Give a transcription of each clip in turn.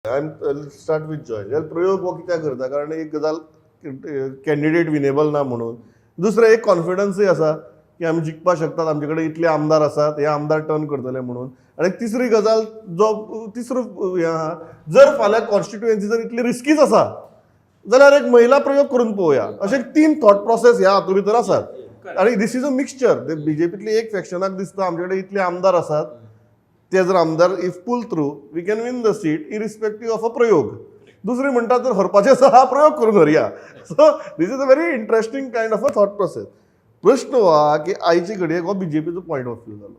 I am start with Joy. जाल्यार प्रयोग हो कित्याक करता? कारण एक गजाल, कॅन्डिडेट विनेबल ना म्हणून. दुसरें, एक कॉन्फिडन्सूय आसा की आमी जिखपाक शकतात, आमचे कडेन इतले आमदार आसात, हे आमदार टर्न करतले म्हणून. आनी तिसरी गजाल, जो तिसरो हें आहा, जर फाल्यां कॉन्स्टिट्युएन्सी जर इतली रिस्कीच आसा जाल्यार एक महिला प्रयोग करून पळोवया, अशे तीन थॉट प्रोसेस ह्या हातूंत भितर आसात. आनी this is a mixture. बीजेपीतली एक फॅक्शनाक दिसता, आमचे कडेन इतले आमदार आसात, ते जर आमदार if pull through, we can win the seat irrespective of a प्रयोग. दुसरी म्हणटा, जर हरपाचें आसा, हा प्रयोग करून हरया. So this is a very interesting kind of a thought process. प्रश्न हो आहा की आयचे घडयेक हो बीजेपीचो पॉयंट ऑफ व्यू जालो.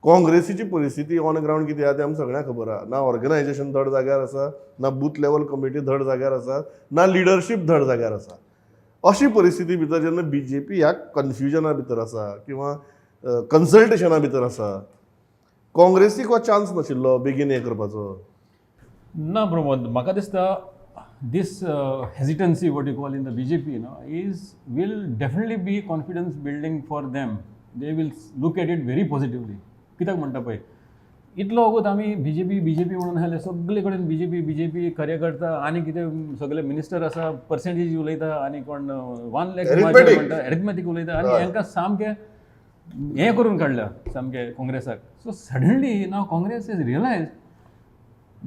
काँग्रेसीची परिस्थिती ऑन ग्रावंड कितें आहा तें आमकां सगळ्यांक खबर आहा. ना ऑर्गनायझेशन धड जाग्यार आसा, ना बूथ लेवल कमिटी धड जाग्यार आसा, ना लिडरशीप धड जाग्यार आसा. अशी परिस्थिती भितर जेन्ना बीजेपी ह्या कन्फ्युजना भितर आसा किंवा कन्सल्टेशना भितर आसा, काँग्रेसीक हो चान्स नाशिल्लो बेगीन हें करपाचो? ना प्रमोद, म्हाका दिसता this hesitancy, what you call, in the BJP no is will definitely be confidence building for them. They will look at it very positively. कित्याक म्हणटा पळय, इतलो वगत आमी बीजेपी बीजेपी म्हणून आसले, सगळे कडेन बीजेपी बीजेपी कार्यकर्ता आनी कितें सगळे मिनिस्टर आसा, पर्सेंटेज उलयता आनी कोण 1 लॅक Arithmetic. म्हणटा, एरिथमॅटीक उलयता आनी हांकां सामकें हें करून काडल्या सामकें काँग्रेसाक. So suddenly now Congress is realize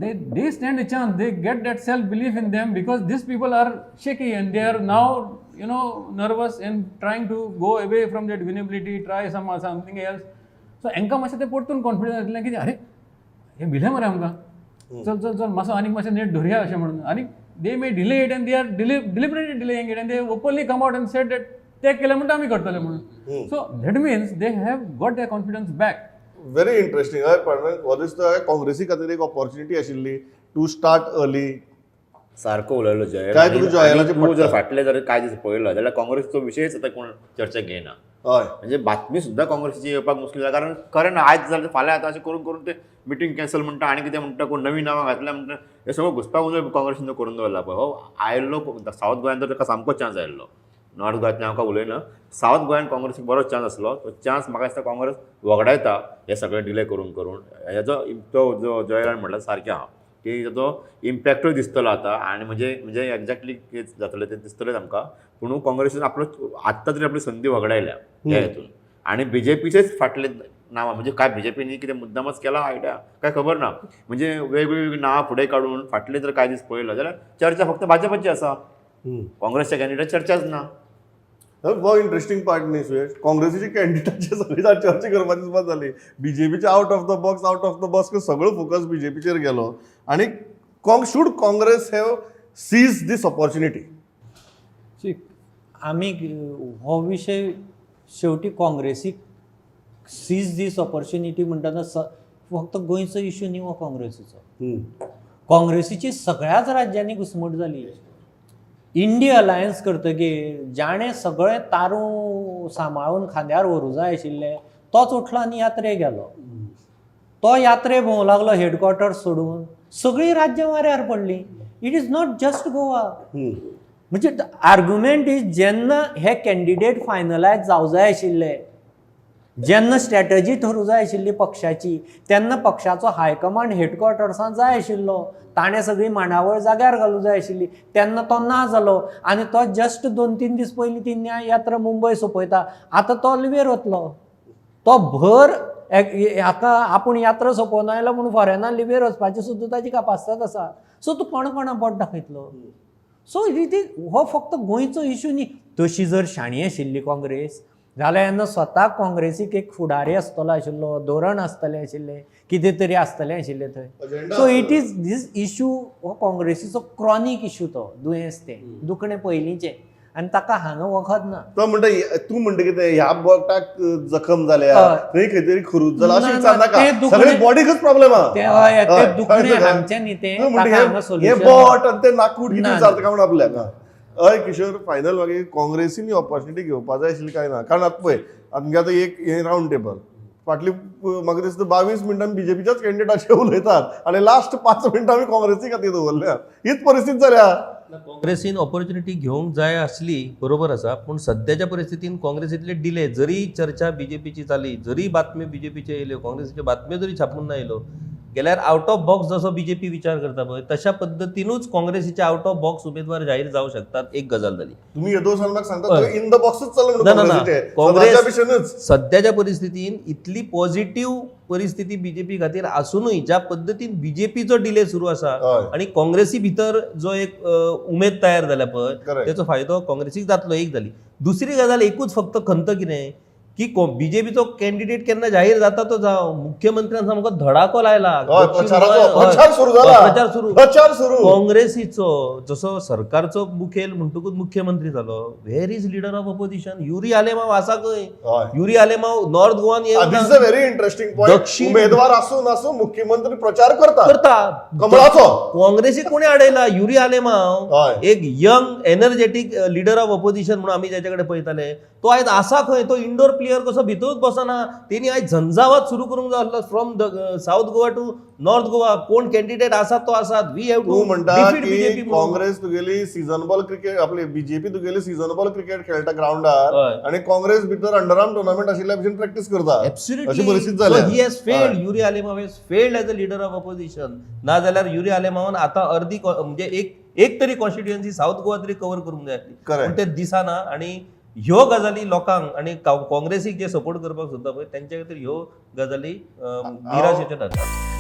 they stand a chance. They get that self belief in them because these people are shaky and they are now nervous and trying to go away from that winnability, try something else. So हांकां मातशें तें परतून confidence येतलें की अरे, हे भिले मरे आमकां, चल चल चल, मातसो आनीक मातशें नेट धरया अशें म्हणून. आनी they may delay it and they are deliberately delaying it and they openly come out and said that ते केलें म्हणटा आमी करतले म्हणून. So that means they have got their confidence back. Very interesting. हय, पण हो दिसता काँग्रेसी खातीर एक ऑपॉर्च्युनिटी आशिल्ली टू स्टार्ट अर्ली. सारको उलयलो जय. काय तुका जॉयलाचें तूं जर पडटा? फाटले जर काय दीस पळयलो जाल्यार काँग्रेसचो विशयच आतां कोण चर्चा घेयना. म्हणजे बातमी सुद्दां काँग्रेसीची येवपाक मुश्कील जाला, कारण खरें ना, आयज जाल्यार फाल्यां आतां, अशें करून करून ते मिटींग कॅन्सल म्हणटा आनी कितें म्हणटा, कोण नवीन नांवां घातल्या म्हणटा, हे सगळं घुसपा गोंदळ काँग्रेसीन करून दवरला. पळय, हो आयिल्लो सावथ गोंयान तर ताका सामको चान्स आयिल्लो. नॉर्थ गोंयांतल्यान हांव काय उलयना. सावथ गोंयान काँग्रेसीक बरो चान्स आसलो. तो चान्स म्हाका दिसता काँग्रेस वगडायता हे सगळें डिले करून करून. हेजो तो जो जयरान म्हणला सारकें आहा की ताचो इम्पॅक्टूय दिसतलो आतां आनी म्हणजे एक्झॅक्टली कितें जातलें तें दिसतलेंच आमकां. पूण काँग्रेसीन आपलो आत्तां तरी आपली संदी वगडायल्या ह्या हितून आनी बीजेपीचेच फाटले नांवां, म्हणजे काय बीजेपीनी कितें मुद्दामच केला आयडिया काय खबर ना, म्हणजे वेगवेगळीं नांवां फुडें काडून फाटले जर कांय दीस पळयलो जाल्यार चर्चा फक्त भाजपाची आसा, काँग्रेसच्या कॅन्डिडेट चर्चाच ना. हो इंटरेस्टिंग पार्ट न्ही सुयश, काँग्रेसीचे कॅन्डिडेटाचे सगळी चर्चा करपाची सुरवात जाली, बीजेपीचे out of the box, out of the box, सगळो फोकस बीजेपीचेर गेलो. आनी should Congress have seize this opportunity? See. आमी हो विशय शेवटी काँग्रेसीक सीज दीस ऑपॉर्च्युनिटी म्हणटना फक्त गोंयचो इशू न्ही हो काँग्रेसीचो. काँग्रेसीची सगळ्याच राज्यांनी घुसमट जाली. इंडिया अलायन्स करतगीर जाणें सगळें तारूं सांबाळून खांद्यार व्हरूं जाय आशिल्लें, तोच उठलो आनी यात्रे गेलो. तो यात्रे भोंवूं लागलो हेडक्वॉर्टर्स सोडून. सगळीं राज्यां वाऱ्यार पडलीं. It is not just Goa. म्हणजे आर्ग्युमेंट is, जेन्ना हे कॅन्डिडेट फायनलायज जावं जाय आशिल्ले, जेन्ना स्ट्रॅटजी ठरूं जाय आशिल्ली पक्षाची, तेन्ना पक्षाचो हायकमांड हेडक्वॉर्टर्सान जाय आशिल्लो. ताणें सगळी मांडावळ जाग्यार घालूं जाय आशिल्ली. तेन्ना तो ना जालो आनी तो जस्ट 2-3 दीस पयलीं ती न्याय यात्रा मुंबय सोंपयता. आतां तो लिवेर वतलो. तो भर हाका आपूण यात्रा सोंपोवन आयलो म्हूण फॉरेनान लिवेर वचपाची सुद्दां ताची कापास्ताद आसा. सो तूं कोणा कोणा बोट दाखयतलो? सो it is, हो फक्त गोंयचो इशू न्ही. तशी जर शाणी आशिल्ली काँग्रेस जाल्यार तेन्ना स्वता काँग्रेसीक एक फुडारी आसतलो आशिल्लो, धोरण आसतलें आशिल्लें, कितें तरी आसतलें आशिल्लें थंय. So it is this issue, हो काँग्रेसीचो क्रॉनीक इशू, तो दुयेंस, तें दुखणें पयलींचें आनी ताका हांगा वखद ना. तो म्हणटा, तूं म्हणटा कितें, ह्या बोटाक जखम जाल्या, थंय खंय तरी खरूज जाला, अशें ना, विचार ना, नाका. ते दुखणें- सगळे बॉडीकच प्रॉब्लेम आहा. ते हय, ते दुखणें कळ्ळें तुका? हांगचें न्ही तें, तूं म्हणटा ताका हांगा हे सोल्युशन बोट आनी ते नाकूट कितें ना, विचारता काय म्हणून आपल्याक. हय किशोर, फायनल मागीर काँग्रेसीन ऑपॉर्च्युनिटी घेवपा जाय आशिल्ली काय ना? कारण आतां पळय, आमगे आतां एक हे रावंड टेबल फाटली म्हाका दिसता 22 मिनटां बीजेपीच्याच कॅन्डिडेटाचेर उलयतात आनी लास्ट 5 मिनटां आमी काँग्रेसी खातीर दवरल्या. हीच परिस्थिती जाल्या. काँग्रेसीन ऑपॉर्च्युनिटी घेवंक जाय आसली, बरोबर आसा, पूण सद्याच्या परिस्थितीन काँग्रेसीतले डिले, जरी चर्चा बीजेपीची जाली, जरी बातम्यो बीजेपीच्यो येयल्यो, काँग्रेसीच्यो बातम्यो जरी छापून ना येयल्यो. गेल्यार आउट ऑफ बॉक्स जसो बीजेपी विचार करता पळय तशा पद्दतीनूच काँग्रेसीचे आउट ऑफ बॉक्स उमेदवार जाहीर जावं शकतात. एक गजाल जाली. तुम्ही येदोळ म्हाका सांगता हय. इन the बॉक्सच चल्ला ना, ना, ना. काँग्रेसीचे. काँग्रेस- सदांच्या भशेनच. सध्याच्या परिस्थितीन इतली पॉझिटिव्ह परिस्थिती बीजेपी खातीर आसुनूय ज्या पद्दतीन बीजेपीचो डिले सुरू आसा हय. आणि काँग्रेसी भितर जो एक उमेद तयार जाल्या पळय Correct. तेचो फायदो काँग्रेसीक जातलो. एक जाली. दुसरी गजाल, एकूच फक्त खंत कितें की बीजेपीचो कॅन्डिडेट केन्ना जाहीर जाता तो जावं, मुख्यमंत्र्यान सामको धडाको लायला. हय, दक्षिण प्रचाराचो गोंय- हय. प्रचार सुरू जाला. प्रचार सुरू. प्रचार सुरू. काँग्रेसीचो जसो सरकारचो मुखेल म्हणटकूच मुख्यमंत्री जालो, where is leader of opposition? Yuri Alemao आसा खंय? हय. Yuri Alemao north Goan This is a very interesting point. उमेदवार आसूं नासूं मुख्यमंत्री प्रचार करता. करता. कमळाचो. काँग्रेसीक कोणी अडयला? युरी आलेमाव हय. एक young energetic leader of opposition म्हणून आमी ज्याच्या कडेन पळयताले तो आयज आसा खंय? तो इंडोर प्लेयर कसो भितरूच बसना. तेणी आयज झंझावात सुरू करूंक जाय आसलो from the South Goa to North Goa. कोण कॅन्डिडेट आसा तो आसात, we have तूं टू म्हणटा डिफीट की बीजेपी. काँग्रेस तुगेली सीझन बॉल क्रिकेट, आपली बीजेपी तुगेली सीझन बॉल क्रिकेट खेळटा ग्राउंडार हय. आणि काँग्रेस भितर अंडरआर्म टुर्नामेंट आशिल्ल्या भशेन प्रॅक्टीस करता. अशी परिस्थिती जाल्या. He has failed. Yuri Alemao has failed as a leader of opposition. ना जाल्यार युरी आलेमावान आतां अर्दी म्हणजे एक एक तरी कॉन्स्टिट्युएन्सी साऊथ गोवा तरी कव्हर करूंक जाय आसली. Correct. पूण ते दिसना आणि ह्यो गजाली लोकांक आणि काँग्रेसीक जे सपोर्ट करपाक सोदता पळय तेंच्या खातीर ह्यो गजाली निराशेच्यो थारतात.